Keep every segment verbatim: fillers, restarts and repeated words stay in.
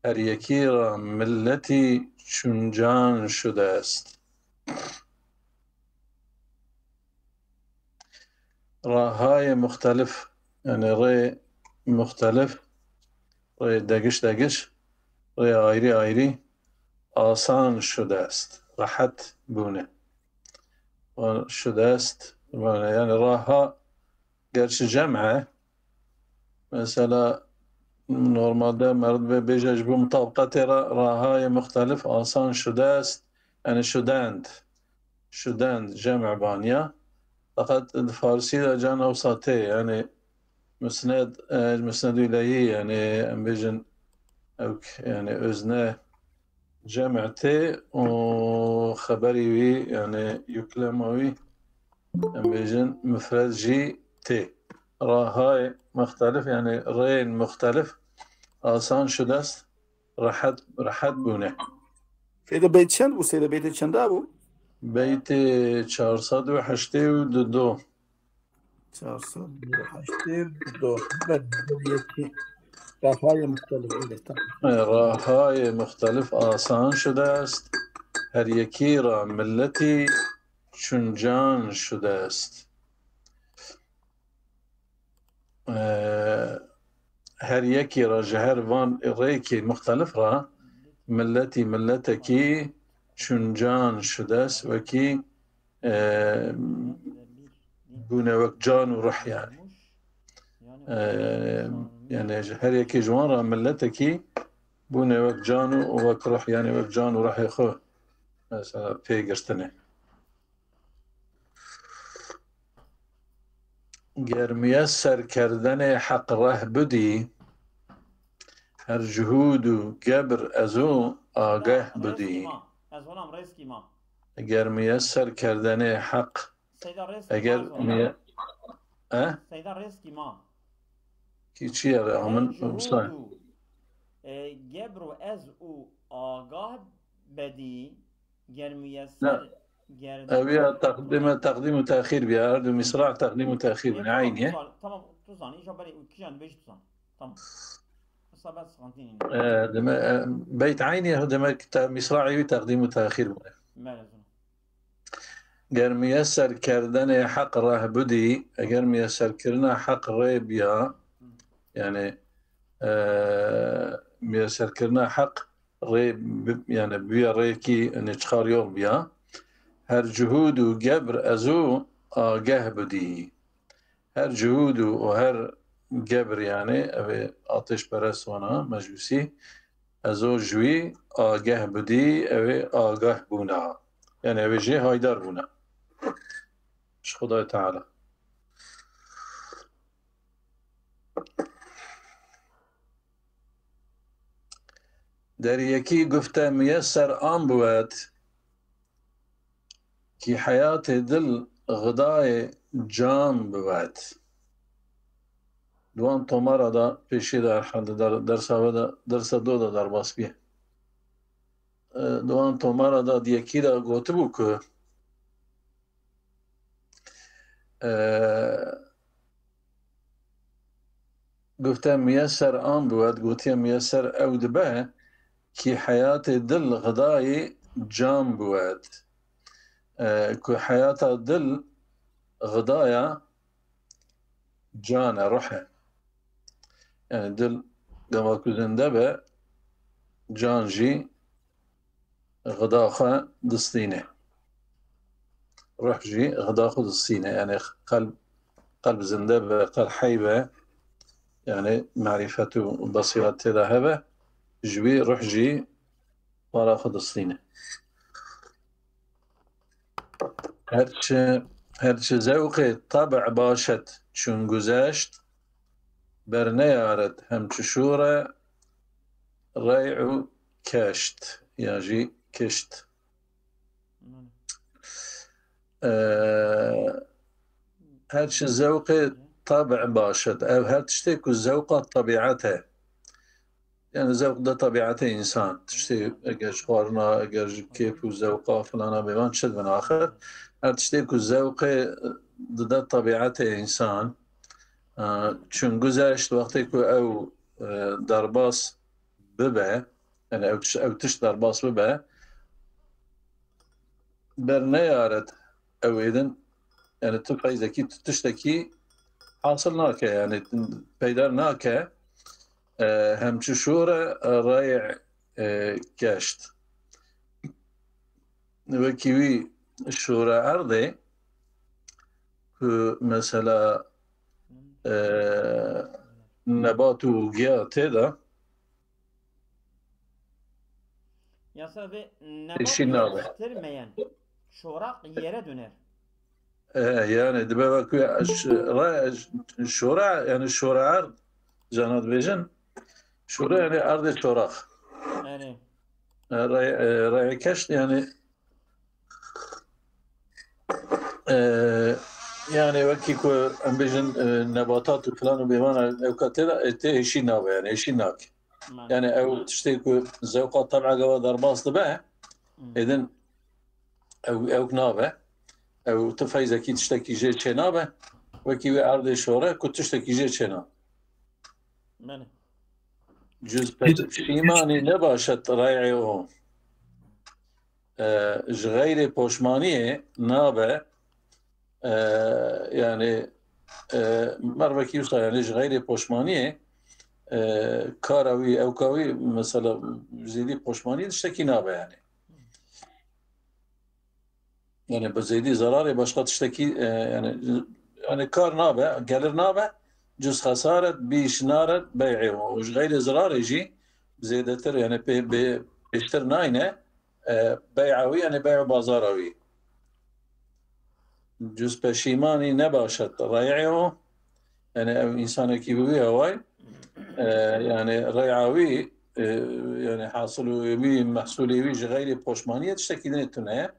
Her yekî ra milletî çuncan şude est. Rahayê muxtelif, yani rê muxtelif, rê degiş degiş, rê ayrî ayrî asan şude est. Rehet bûne. Şude est, yani raha gerçi cem e. Mesela normalde meriv dibê bêje ji bo mutabiqetê re rahayê muxtelif asan şude est, yani şudend. Şudend cem baniya. Feqet di farsî de can ewsa tê, yani musned, e, musnedû ileyî, yani em bêjin ew k-, yani özne cem tê û xeberî wî, yani yüklema wî, em bêjin mufred jî tê. Rahayê muxtelif, yani rêyên muxtelif asan şude est, rehet, rehet bûne. Seyda beyt çend bû? Seyda beytê çenda bû? Beytê çar sed û heştê û du. Çar sed û heştê û du. Belê, belê, yekî. Rahayê muxtelif, evet, tamam. Rahayê muxtelif asan şude est. Her yekî ra milletî çuncan şude est. Ee, her yekî ra ji her van rêkê muxtelif ra milletî, milletekî çuncan şude est, wekî, e, bûne wek can û ruh yani. E, yani ji her yekê ji wan ra milletekî bûne wek can û wek ruh, yani wek can û ruhê xwe mesela pê girtine. Ger miyeser kerdenê heq reh bidî, her cihûd û gebr ez û ageh bidî. Ez honam rêzkî ma. Ger miyeser kerdenê heq, Seyda rêzkî eger ma, ez honam. Miye-, e? Seyda rêzkî ma. Kî çi ye re? Her Amin, cihûd û, e, gebr û ez û agah bedî. Ger miyeser, ger ew ya teqdîme, teqdîm û texîr biya. Her du misra teqdîm û texîr bine. Eynî ye. Tamam, tu zanî, îja berê û kijan bêj tu zan. Tamam. Mesela ben sıkıntı yine. E, deme, e, beyt eynî ye, demek te misra wî teqdîm û texîr bûne. Belê, zûn. Ger miyeser kerdenê heq reh bidî, eger miyeserkirina heq rê biya, yani, e, miyeserkirina heq rê bi-, yani biya rêkî, yani çixar yol biya. Her cihûd û gebr ez û ageh bidî. Her cihûd û, û her gebr, yani ev ê ateşperest wana, mecûsî, ez û ji wî ageh bidî, ew ê ageh bûna. Yani ew ê jê haydar bûna. Ji Xwedayê Teala. Der yekî gufte miyeser an biwet, kî heyatê dil xidayê can biwet. Di wan tomara de pêşî de herhalde der-, dersa ve de, dersa do de derbas bî. E, di wan tomara de di yekî de gotibû ku, e, gufte miyeser an biwet, gotiye miyeser ew dibe, kî heyatê dil xidayê can biwet. E, ku heyata dil xidaya can e, ruh e. Yani dil gava ku zinde be, can jî xida xwe distîne. Ruh jî xida xwe distîne. Yani qelb, qelb zinde be, qelb hey be, yani marîfet û besîret tê de hebe, ji wî ruh jî para xwe distîne. Her çi, her çi zewqê teb' başet çun guzeşt, berneyaret hem çi şûre rey û keşt, ya jî kişt. Ee, her çi zewqê teb' başet, ev her tiştê ku zewqa tebîet e. Yani zewq de tebîetê însan. Tiştê eger ji xwarina, eger ji kêf û zewqa filana bê, van çi dibin axir? Her tiştê ku zewqê dide tebîetê însan, e, çun guzeşt, wextê ku ew, e, derbas bibe, Yani ew, ew tişt derbas bibe, ber neyaret ew êdin, yani tu feyzekî, tu tiştekî hasil nake, yani peyda nake, e, hem çi şûre, e, rey, e, keşt. Wekî wî şûre erdê, ku mesela, e, nebat û giya tê de. Yasa ve nebat Eşî nabe. Yetiştirmeyen çorak yere döner. E, yani dibe wek ş-, re-, ş-, şora, yani şora erd, cana dibêjin. Şora yani erdê çorak. Yani. E, re-, e, reyê keşt yani, e, yani wekî ku em bêjin, e, nebatat û filan û bêvan ewka tê de, e, tê êşî nabe yani, êşî nake. Yani ew tiştê ku zewqa teb'a gava derbas dibe, Hmm. êdin ew, ewk nabe. Ew tu feyzekî tiştekî jê çê nabe. Wekî wê erdê şore ku tiştekî jê çê nabe. Belê. Cüz pek şîmanî nebaşet rey'ê o. E, ji xeyrê poşmaniyê nabe, e, yani, e, mervekî wisa, yani ji xeyrê poşmaniyê, e, kara wî, ewka wî, mesela zêdî poşmaniyê tiştekî nabe yani. Yani bi zêdî zerarê başqa tiştekî, e, yani, yani kar nabe, gelir nabe, cüz xesaret, bîş naret, bey'ê û ji xeyrê zerarê jî zêdetir, yani pê-, bê-, pêştir nayne, e, bey'a wî, yani bey'u bazara wî. Cüz peşîmanî nebaşet rey'ê o. Yani ev insanekî bi wî heway, e, yani rey'a wî, e, yani hasilê wî, mehsulê wî ji xeyrê poşmaniyê tiştekî dinê tune ye.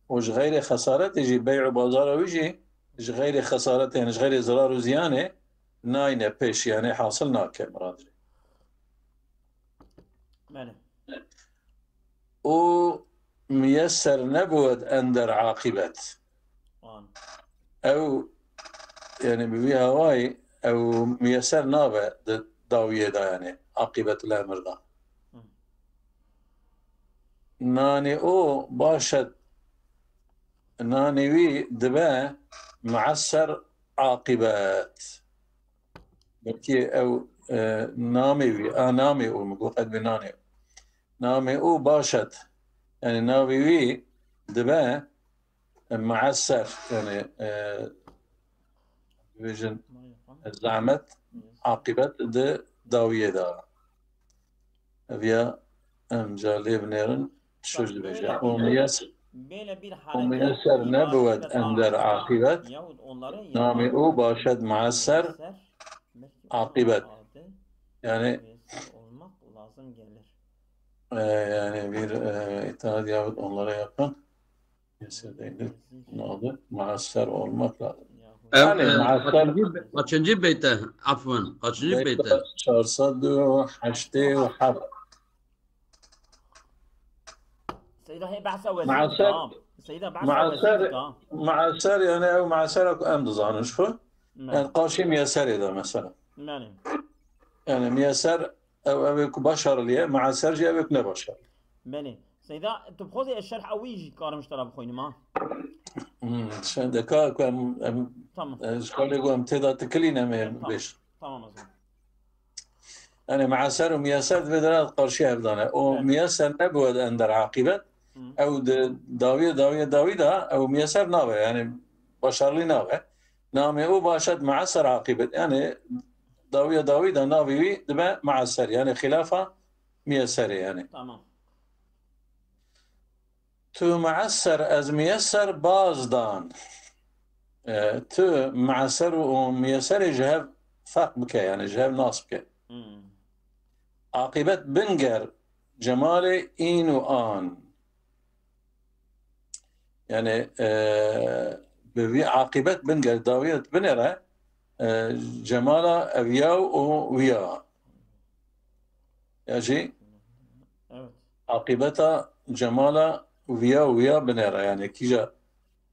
Û ji xeyrê xesaretê jî, bey'u bazara wî jî, ji xeyrê xesaretê, yani ji xeyrê zerar û ziyanê nayne pêş, yani hasil nake, mirad jî. Belê. Û miyeser nebûet ender aqîbet. An. Ew, yani bi vî hawayî ew miyeser nabe di dawiyê de, yani aqîbetul emir de. Hı. Nanê o başet, nanê wî dibe muesser aqîbet. Belkî ew, e, namê wî, a namê û min got qed bê nanê. Namê û başet. Yani navê wî dibe, e, muesser. Yani, e, dibêjin, e, zehmet, aqîbet di dawiyê de. Ev ya em ca lê binêrin, tişt dibêje. Û miyes-, û miyeser nebûet ender aqîbet. Namê û başet muesser aqîbet. Yani, e, yani bir, e, itaat yahut onlara yakın. Nedir? Ne oldu? Muasser olmak lazım. Ev, yani, e, muasser kaçıncı be-, kaçıncı beyte? Afwan, kaçıncı beyte? Beyte çar sed û heştê û heft. Seyda, hê behsa wezîr muasser, tamam. Seyda, behsa muasser, wezîr tamam. Muasser, yani ev muasser ku em dizanin şu. Ne? Yani qarşî miyeserê de mesela. Yani. Yani miyeser ew, ew ê ku başariliye, muasser jî ew ê ku nebaşariliye. Belê. Seyda, tu bi xwe zê ez şerh ew wî jî dikarim ji te re bixwînim, ha? Hmm, şendeka ku em, em, Tamam. e, ji xalê ku em tê de tikilîn em ê Tamam. bêj. Tamam, o zaman. Yani muasser û miyeser di vê dera qarşî hev de ne. O Evet. miyeser nebû ender aqîbet. Hı. Ew di dawiyê, dawiyê, dawî de ew miyeser nabe. Yani başarılı nabe. Namê û başet muesser aqîbet. Yani dawiya dawî de navê wî dibe muesser. Yani xilafa miyeserê yani. Tamam. Tu muesser, ez miyeser baz dan. E, tu muesser û miyeserê ji hev ferq bike, yani ji hev nas bike. Hmm. Aqîbet binger, cemalê în û an. Yani, e, bi vî aqîbet binger, dawiyet binêre, e, cemala ev ya û wiya. Ya jî Evet. aqîbeta cemala wiya û wiya binêre, yani kîja,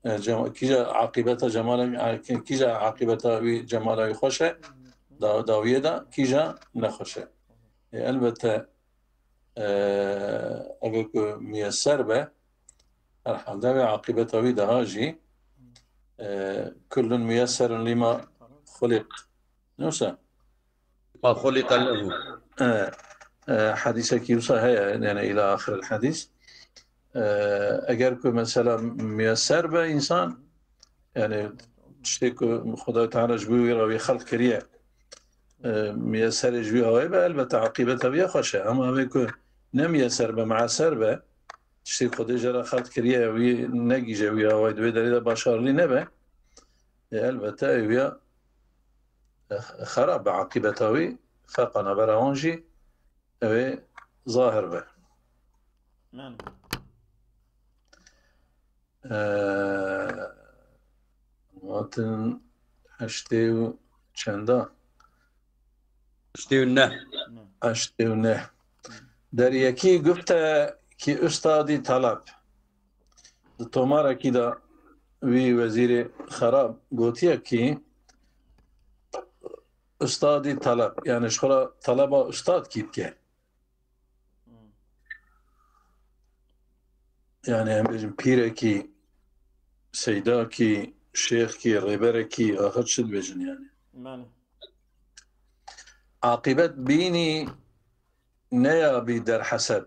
e, cem-, kîja aqîbeta cemala, e, kîja aqîbeta wî cemala wî xweş e, da-, dawiyê de, kîja nexweş e. E, elbette e, eger ku miyeser be, herhalde wê aqîbeta wî daha jî, e, kullun miyesserun lima xuliq. Neyse. Ma xuliqa lehu. E, e, Hedîsekî wisa heye, yani ila axiril hedîs. E, eger ku mesela miyeser be insan, yani tiştê ku Xuda Teala ji bo wî re wî xelq kiriye, e, miyeserê ji wî hawê be, elbette aqîbeta wî ya xweş e. Ama evê ku ne miyeser be, meeser be, tiştê Xwedê jê re xelq kiriye, wî negîje wî hawayê, di wê derê de başarlî nebe, e, elbette ew ya, e, xerab be aqîbeta wî, ferqa navbera wan jî ew ê zahir be. Yani. E, hatin heştê û çenda? Heştê û neh. Heştê û neh. Der yekî gufte ki ustadî talab. Di tomarekî de wî wezîrê xerab gotiye ki ustadî talab. Yani ji xwe re taleba ustad kî dike. Yani em bêjin pîrekî, seydakî, şêxkî, rêberekî, axir çi dibêjin yani. Belê. Aqîbet bînî neyabî derheseb.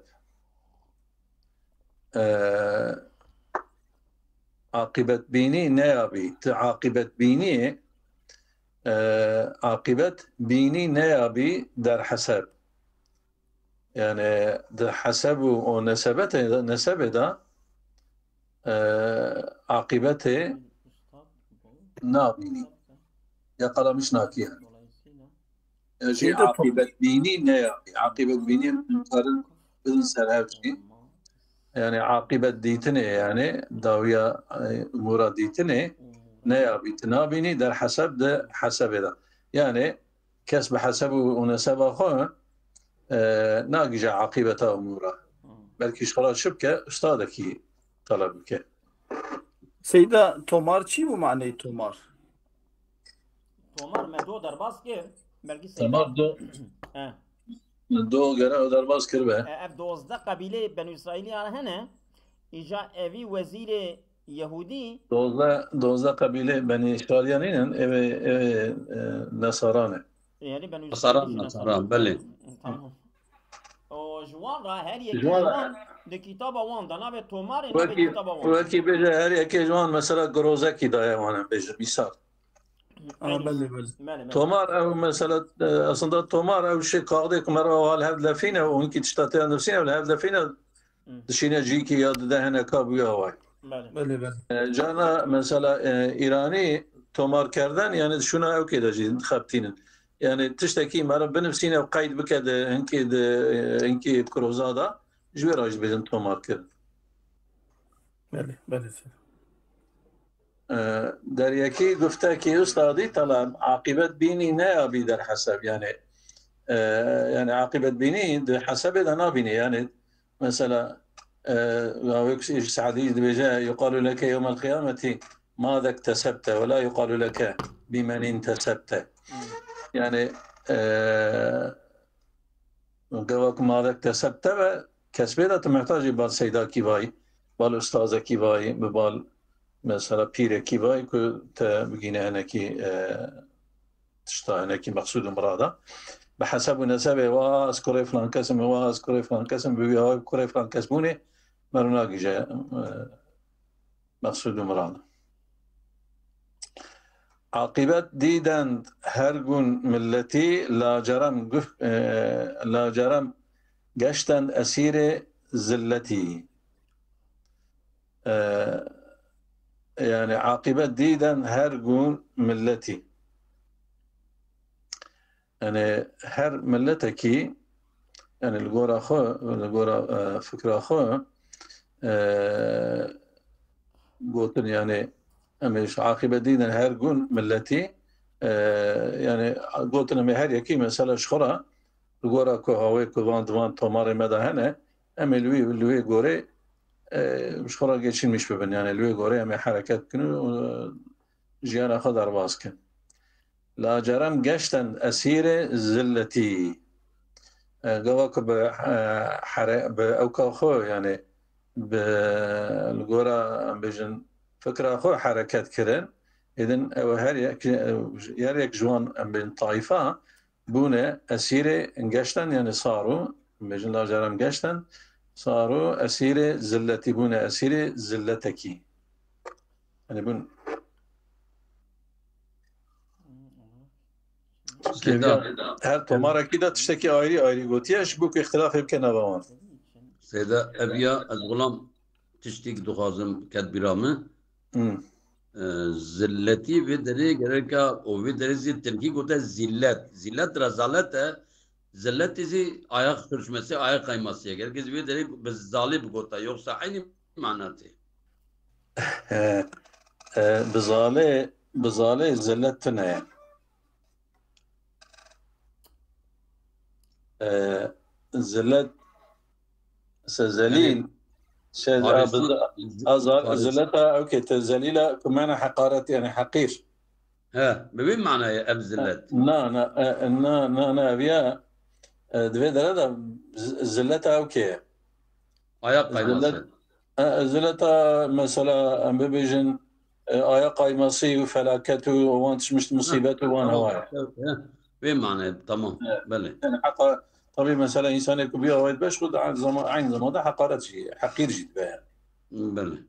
E, aqîbet bînî neyabî. Ti aqîbet bînî, e, aqîbet bînî neyabî derheseb. Yani di heseb û, û nesebetê de, nesebê de, e, aqîbetê nabînî. Ya qalamiş nakî yani. Ya jî Şeyde to- aqîbet bînî ne ya. Aqîbet bînî karin bidin ser hev jî. Yani aqîbet dîtinê yani dawiya, e, umura dîtinê ne ya bî, tu nabînî der heseb de hesebê de. Yani kes bi heseb û, û neseba xwe, e, nagije aqîbeta umura. Belkî ji xwe re çi bike, ustadekî taleb bike. Seyda, tomar çi bû maneyê tomar? Tomar me do derbas kir. Belkî Tomar Seyda. do, He. do gere ew derbas kiribe. E, ev dozdeh qebîleyê Benû Îsraîliyan hene. Îja evî wezîrê Yehûdî. Dozdeh, dozdeh qebîlê Benî Îsraîliyan hînin, ev ê, ev ê, e, Nesaran e. Yani Benû Nesaran, Îsraîlî jî Nesaran, belê. Tamam. O ji wan re her yekê Ji wan ji re- wan di kitaba wan de navê tomarê, navê Wekî, kitaba wan. wekî bêje her yekê ji wan mesela girozekî daye wan em bêjin, mîsal. Aa, belê, belê. Belê, belê. Tomar ew mesela, e, aslında tomar ew şey kaxdê ku merva hal hev lefîne û hinkî tişta tê nivîsîne ew li hev lefîne dişîne cîkî ya dide hineka bûye haway. Belê. Belê, belê. E, cana mesela, e, Îranî tomar kerden yani şuna ew kê de jî xebtînin. Yani tiştekî meriv binivîsîne ew qeyd bike de hinkî de, e, hinkî kiroza da ji wê re jî dibêjin tomar kirin. Belê, belê. E, der yekî guftekî ustadî talab, aqîbet bînî neyabî der heseb, yani, e, yani aqîbet bînî di hesebê de nabînî, yani mesela, e, Gavek Se'dî dibêje, "Yuqalu leke yewmel qiyameti ma zektesebte ve la yuqalu leke bimen intesebte." Yani, e, gava ku ma zektesebte ve kesbê de tu mihtacî bal seydakî vay, bal ustazekî vay, bi bal mesela pîrekî vay ku te bigîne hinekî, e, tişta hinekî meqsûd û mirada. Bi heseb û nesebê wa ez kurê filan kes im, wa ez kurê filan kes im, bi wî hawê kurê filan kes bûnê, mero nagije, e, meqsûd û mirada. Aqîbet dîdend her gûn milletî, lacerem guf-, e, lacerem geştend esîrê zilletî. E, yani aqîbet dîdend her gûn milletî. Yani her milletekî, yani li gora xwe, li gora, e, fikra xwe, e, gotin yani em ê ji aqîbet dînin her gûn milletî, e, yani gotin em ê her yekî mesela ji xwe re li gora ku hawê ku van di van tomarê me de hene, em ê li wî, li wê gorê, e, ji xwe re geçînmiş bibin. Yani li wê gorê em ê hereket bikin û, e, jiyana xwe derbas kin. Lacerem geştend esîrê zilletî. E, gava ku bi, e, here-, bi ewka xwe, yani bi, li gora, em bêjin, fikra xwe hereket kirin, êdin ew her yek, her yek ji wan, em bêjin, tayfa bûne esîrê geşten, yani saro, em bêjin, lacaran geşten, saro esîrê zilletî bûne, esîrê zilletekî. Yani bûn Seyda. Her tomarekî de tiştekî ayrî ayrî gotiye, ji bo ku îxtilafê bike nava wan. Seyda, ev ya ez xulam tiştîk dixwazim ket bîra min. Hmm. E, zilletî vê derê gereka û vê derê zî tirkî gote zillet. Zillet rezalet e. Zilletî zî ayak sürçmesi, ayak kayması ye. Gerek zî vê derê bi zalê bigota. Yoksa aynı mana tê. E, e, bi zalê, bi zalê zillet tune ye. E, zillet, se zelîl, Yani, şey, a, bi parêzî, za-, a, za-, parêz- zilleta, okey, te zelîla, ku mana heqaret, yani heqîr. He, bi vî manayê ev zillet. Na, na, e, na, na, na, ev ya, e, di vê dere de z-, zilleta okey. Ayak kayması. Zillet, e, zilleta mesela em bibêjin, e, ayak kayması û felaket û wan tişmiş musîbet û wan Ha, hewa ye. He, vê manayê, tamam. Evet. Belê. Yani heta, tabii mesela insanê ku biya wayt beş xwe de aynı zaman, aynı zamanda hakaret jî, heqîr jî dibe yani. Belê.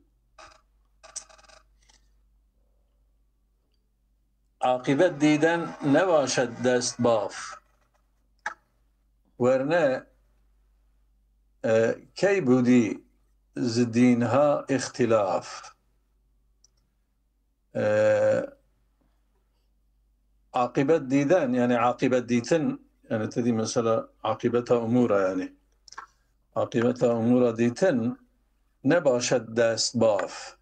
Aqîbet dîden nebaşet dest baf. Werne, e, key bûdî zidînha îxtilaf. E, aqîbet dîden, yani aqîbet dîtin, yani te dî mesela aqîbeta umûra yani. Aqîbeta umûra dîtin nebaşet dest baf.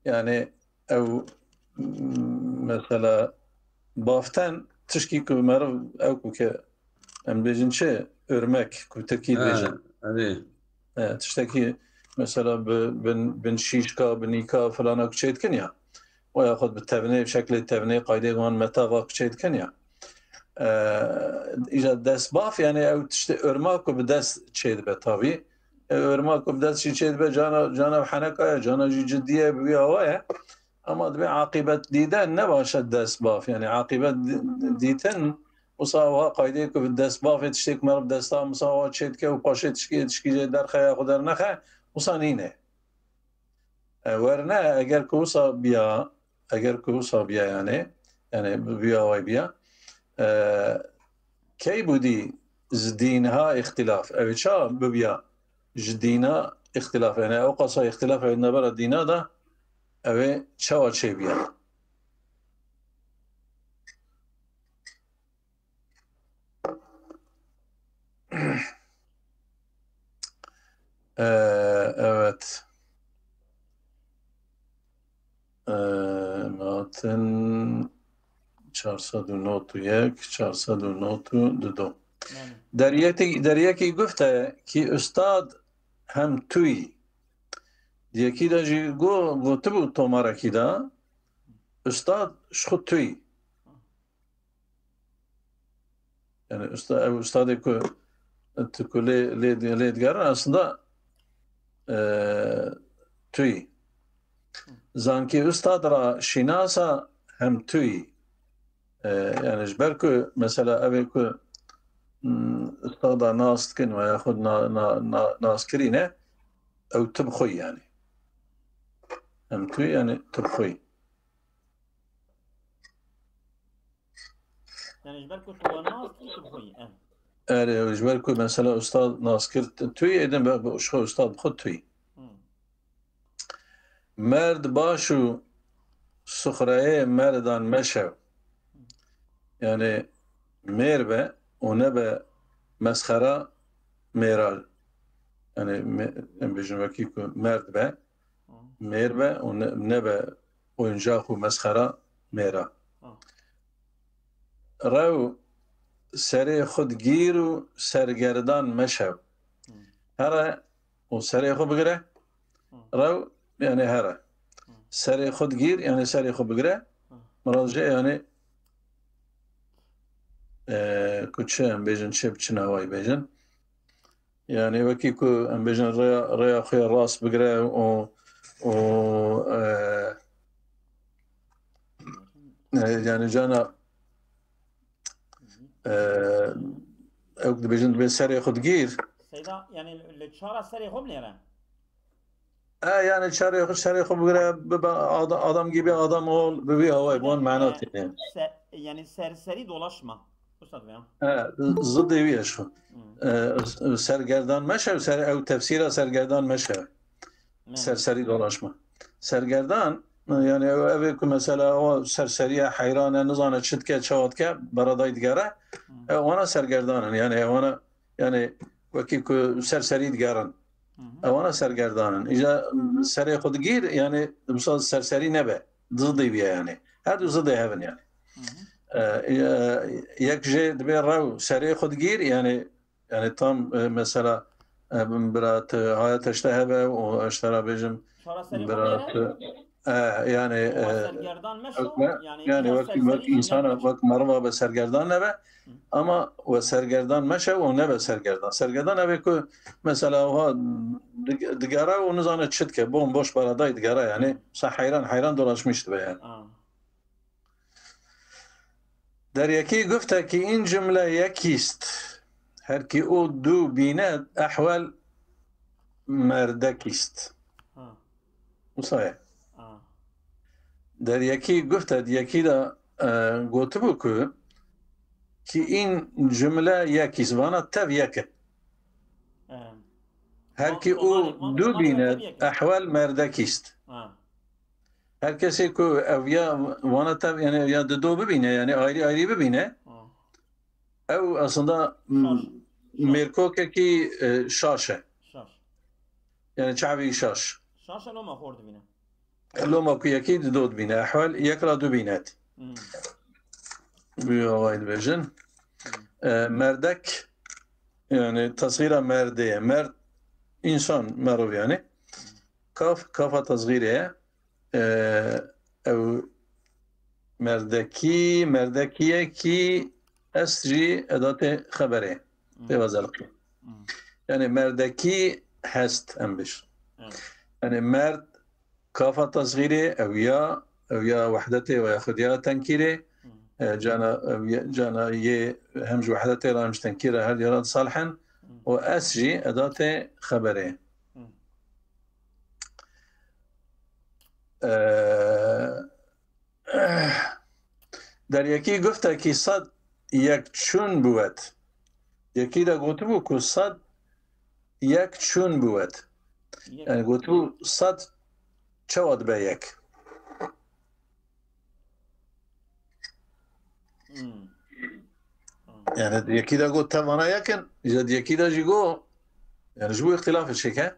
Yani ew, mesela baften tişkî ku meriv ew ku ke em bêjin çi? Örmek ku tirkî Ha, dibêjin. Erê. E, tiştekî mesela bi, bin, bin şîşka, bi nîka filana ku çê dikin ya. Û yaxud bi tevnê, şeklê tevnê, qaydê wan metava ku çê dikin ya. E, îja destbaf, yani ew tiştê örma ku bi dest çê dibe tavî. E, örma ku bi dest jî çê dibe, cana, cana bi heneka ye, cana jî cidî ye, bi wî awa ye. Ama dibe aqîbet dîden nebaşe destbaf. Yani aqîbet di-, dîtin, wisa wiha qaydê ku bi destbafê tiştê ku meriv desta wisa wiha çê dike û paşê tişkî, tişkî jê derxe ya xwe dernexe, wisa nîne. E, werne, eger ku wisa biya, eger ku wisa biya yani, yani bi, biya way biya, e, key bûdî ji dînha îxtilaf. Ew ê ça bibiya ji dîna îxtilaf? Yani ew qasa îxtilaf ew navbera dîna da, ew ê çawa çêbiya? Ee, evet. Ee, Matin çar sed û nod û yek, çar sed û nod û du. Yani. Deriyekî, deriyekî gufte ki ustad hem tûyî. Diyekî de jî go-, gotibû tomarekî de, ustad ji xwe tûyî. Yani usta-, ev ustadê ku tu ku lê, lê, lê digerin aslında, e, tûyî. Zankî ustad ra şînasa hem tûyî. E, yani ji ber ku mesela ev ê ku, hmm, ustada nas dikin ve yaxud na-, na-, na-, naskirî ne, ew tu bi xwe yî yani. Hem tûyî yani tu bi xwe yî. Yani ji ber ku tu wan nas kir, tu bi xwe yî, em. Erê, ji ber ku mesela ustad nas kir, tu yî, êdin be, be, ji xwe ustad bi xwe tu yî. Hmm. Merd baş û suxreyê merdan meşew. Yani mêr be û nebe mesxera mêra. Yani me-, em bêjin wekî ku merd be, Hmm. mêr be û ne-, nebe oyuncak û mesxera mêra. Hmm. Rew serê xwe digîr û sergerdan meşew. Hmm. Here û serê xwe bigire. Hmm. Rew yani here. Hmm. Serê xwe digîr yani serê xwe bigire. Hmm. Mirad jê yani e, ku çi em bêjin, çi bi çi navayî bêjin. Yani wekî ku em bêjin rêya, rêya xwe ya rast bigire û, û, e, e, yani cana, e, ew dibêjin dibê serê xwe digîr. Seyda, yani li çara serê xwe binêre? E, yani çarê xwe, serê xwe bigire, bibe ada-, adam gibi adam ol, bi vî hawayê, bi wan mana têne. Se-, yani serserî dolaşma. Ustad ya. E, zidê wî ye ji xwe. Hmm. E, sergerdan meşe, ser, ew tefsîra sergerdan meşe. Ne? Serserî dolaşma. Sergerdan, yani ew, ev ê ku mesela o serseriye, heyran e, nizane çi dike, çawa dike, beradayî digere. Hmm. E, wana sergerdan in, yani wana, yani wekî ku serserî digerin. Hı hı. Ewana sergerdan in. Îca serê xwe digîr, yani wisa serserî nebe. Zidê wî ye yani. Her du zidê hev in yani. Hı hı. E, e, yek jê dibê rew serê xwe digîr, yani, yani tam, e, mesela, e, bira tu haya teşte hebe û ez te ra bêjim, çara serê xwe bira bigere? Tu, e, yani, û e, sergerdan meşe, wek me-, yani yani îcar wek, serserî wek jî însana, nebe. Wek meriva be sergerdan nebe. Ama we sergerdan meşe û nebe sergerdan. Sergerdan ev ê ku mesela wiha dig-, digere û nizane çi dike, bomboş beradayî digere yani. Sa heyran heyran dolaşmış dibe yani. Aa. Der yekî gufte ki in cümle yekîst. Her ki o du bîne ehwel merdekîst. Ha. Wisa ye. Ha. Der yekî gufte di yekî de, e, gotibû ku ki in cümle yekîst, vana tev yek in. Em. Her ki o du bîne ehwel merdekîst. Ha. Her kesê ku ev ya vana tev, yani ya di do bibîne, yani ayrı ayrı bibîne, ha, ew aslında m-, şaş, şaş, mêrkokekî, e, şaş e. Şaş. Yani çavî şaş. Şaş e, loma xor dibîne. Loma ku yekî di do dibîne. Ehwal yek ra du bînet. Hmm. Bu awayî dibêjin. Hmm. E, merdek, yani tasxîra merdê ye. Merd, insan, merov yani. Kaf, kafa tasxîrê ye. E, ew merdekî, merdekiyekî est jî edatê xeberê. Hmm. Pêvazelqî. Hmm. Yani merdekî hest em bêjin. Evet. Yani merd, kafa tasxîrê, ew ya, ew ya wehdetê û ya xudiya tenkîrê, hmm, e, cana, ew ya, cana yê hem ji wehdetê re hem ji tenkîr re her diyara disalhin, hmm, û est jî edatê xeberê. Hmm. E, Der yekî guftekî sed yek çûn biwet. Yekî de gotibû ku sed yek çûn biwet. Yek. Yani gotibû sed çawa dibe yek? Hmm. Yani di yekî de got tevana yek in, ji di yekî de jî got, yani ji bo îxtilafê çêke,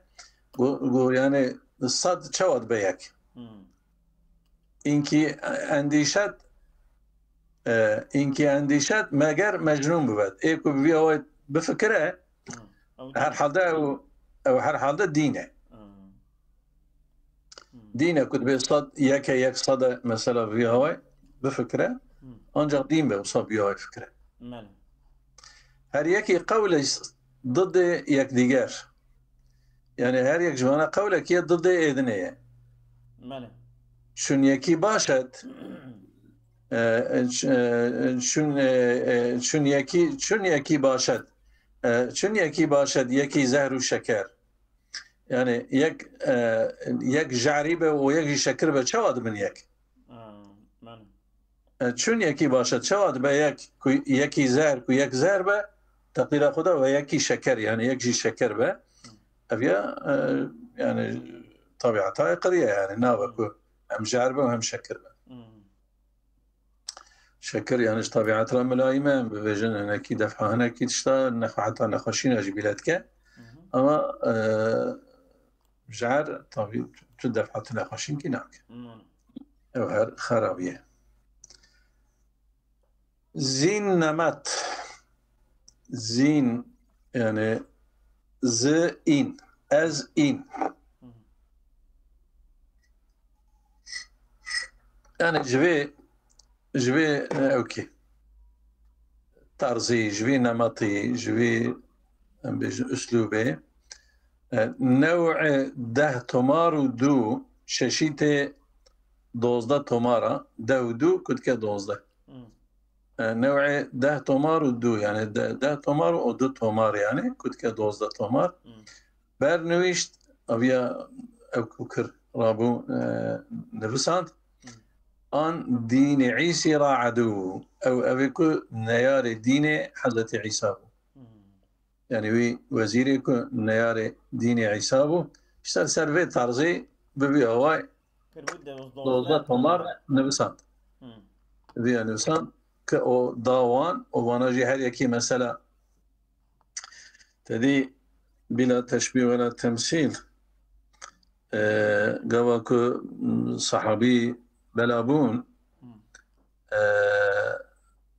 got, got yani sed çawa dibe yek? Hmm. Înki endîşet, e, înki endîşet meger mecnûn bibet. Ê ku bi vî awayî bifikire, hmm, ew herhalde ew, ew herhalde dîn e. Hmm. Hmm. Dîn e ku dibê sed yek e, yek sed e, mesela vî awayî bifikire. Hmm. Ancak dîn be wisa vî awayî fikire. Belê. Her yekî qewlê didê yekdîger. Yani her yek ji vana qewlekî ye, didê êdinê ye. Belê. Çun yekî baş et. E, ç-, e, çun, e, e, çun yekî, çun yekî baş et. E, çun yekî baş et, yekî zehr û şeker. Yani yek, e, yek jarî be û yek jî şekir be, çawa dibin yek? Ha, belê. E, çun yekî baş e, çawa dibe yek, ku yekî zehr, ku yek zehr be, teqdîra xwe de ve yekî şeker, yani yek jî şeker be. Ev ya, e, yani tabiata aykırı ye, yani nabe ku hem zehr be hem şekir be. Hmm. Şekir yani ji tabiat re milayîm e, em bibêjin hinekî defha hinekî tişta nexwe heta nexweşîna jî bîle dike. Hı hı. Ama, e, zehr tabi tu defha tu nexweşînkî nake. Hı. Ew her xerabî ye. Zîn nemet. Zîn, yani z in, ez in. Hı hı. Yani ji vê, ji vê, e, okey. tarzî, ji vî nemetî, ji vî, em bêjin, uslûbê, e, newê deh tomar û du, şeşî tê dozdeh tomar a, deh û du ku dike dozdeh. Hmm. E, newê deh tomar û du, yani de-, deh tomar û du tomar, yani ku dike dozdeh tomar. Hmm. Bernivîşt, aviya ew ku kir rabû, e, nivisand. Hmm. An dînê Îsî ra edû. Ew, ew ê ku neyarê dînê Hezretî Îsa bû. Hmm. Yani wî wezîrê ku neyarê dînê Îsa bû. Îşte ser vê tarzê bi vî awayî Kir bû dozdeh tomar nivisand. Hmm. Vîya nivisand ke o da wan, o vana jî her yekî mesela. Tedî bila teşbîh wela temsîl, e, gava ku, m, sahabî bela bûn, Hmm. e,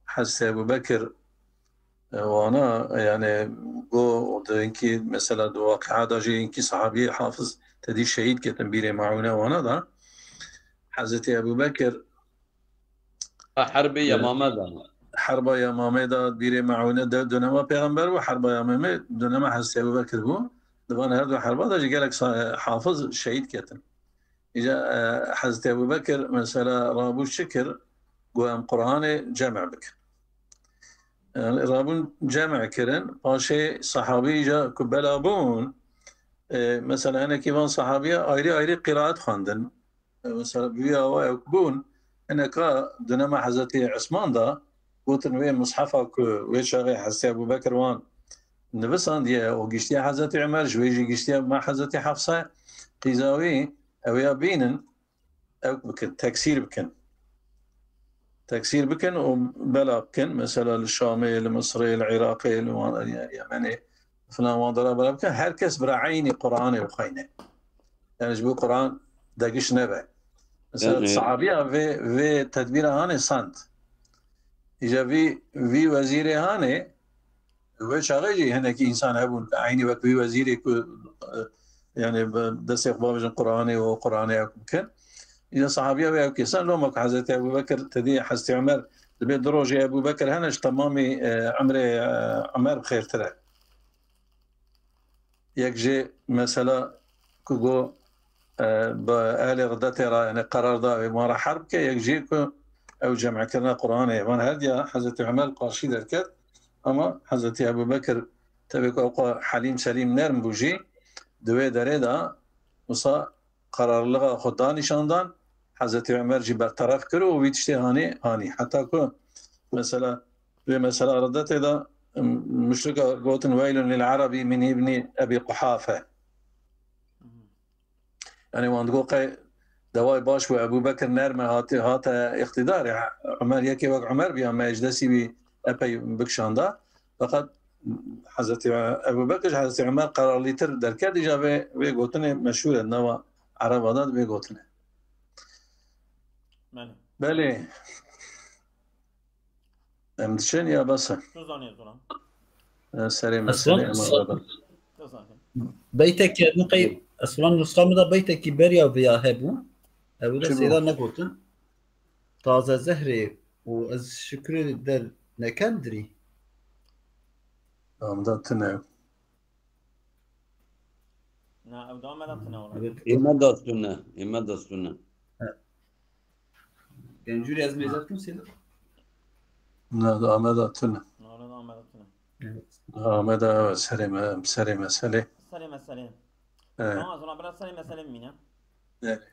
Hezretî Ebu Bekir, e, wana, yani, go, o da inkî, mesela, di waqi'a da jî inkî sahabî hafiz tedî şehîd ketin bîrê maûne wana da. Hezretî Ebu Bekir, Ha, Herbê e, Yemame da. Herba Yemame da, bîrê maûne de dönema pêxember bû, Herba Yemame dönema Hezretî Ebu Bekir bû. Di van her du herba da jî gelek sa-, hafiz şehîd ketin. Îca, e, Hezretî Ebu Bekir mesela rabû çi kir? Got em Qur'anê cem bikin. Yani rabûn cem kirin, paşê sahabî îca ku bela bûn, e, mesela hinekî van sahabiya ayrî ayrî qîraet xwendin. E, mesela bi vî awa ew bûn, hineka dönema Hezretî Osman da gotin wê mishefa ku wê çaxê Hezretî Ebu Bekir wan nivisandiye, o giştiye Hezretî Omer, ji wê jî giştiye ma Hezretî Hefsa, qîza wî, ew ya bînin, ew bikin, teksîr bikin. Teksîr bikin û bela bikin. Mesela li Şamê, li Misirê, li Iraqê, li wan, Yemenê filan wan dera bela bikin. Her kes bira eynî Qur'anê bixweyne. Yani ji bo Qur'an degiş nebe. Mesela Yani sahabiya vê, vê tedbîra hanê sand. Îca vî, vî wezîrê hanê, Wê çaxê jî hinekî însan hebûn, eynî wek vî wezîrê ku, e, yani bi destê xwe bavêjin Qur'anê û Qur'anê ew bikin. Îja sahabiya wê ew kesan, loma ku Hezretî Ebû Bekir tedî Hezretî Omer dibê du rojê Ebû Bekir hene ji temamî, e, emrê, e, Omer bi xêrtir e. Yek jê mesela ku got, e, bi ehlê ridetê re, yani qerar da wê wan re herb bike, yek jê ku ew cem'kirina Qur'anê. Van her diya Hezretî Omer qarşî derket, ama Hezretî Ebû Bekir tevê ku ewqa helîm selîm nerm bû jî, di wê derê de wisa qerarliga xwe da nîşan dan, Hezretî Omer jî berteref kir û wî tiştê hanî, hanî. Heta ku mesela, vê mesela ridetê de, em, muşrika gotin, "Weylun lil Arabi min ibni Ebi Quhafe." Yani wan digot qey deway baş bû, Ebû Bekir nerme hati, hate îqtîdarê. Omer yekê wek Omer biya, me ji destî wî epey bikişanda. Feqet Hezretî Ebû Bekir ji Hezretî Omer qerarlîtir derket, îja vê, vê gotinê meşhûr e, nava Ereba de vê gotinê. Belê. Belê. Em diçin ya bes e? Tu zanî ez ona. E, serê me, Eslan, serê me sa-, baba. Tu zanî. Beytekî, ez niqey, Eslan nusxa min de beytekî beriya viya hebû. Ew de Çi bû? Seyda negotin. Taze zehrê û ez şikrê der nekendirî. Tamam da tune. Na, ew da me da tune wala. Evet. Ê me da tune, ê me da tune. Gencûrê ez mêze bikim sê de. Na, da me da tune. Na, da me da tune. Evet. Da me da, evet, serê me, serê meselê. Serê meselê. Evet. Tamam, o zaman biraz serê meselê bimîne. Evet.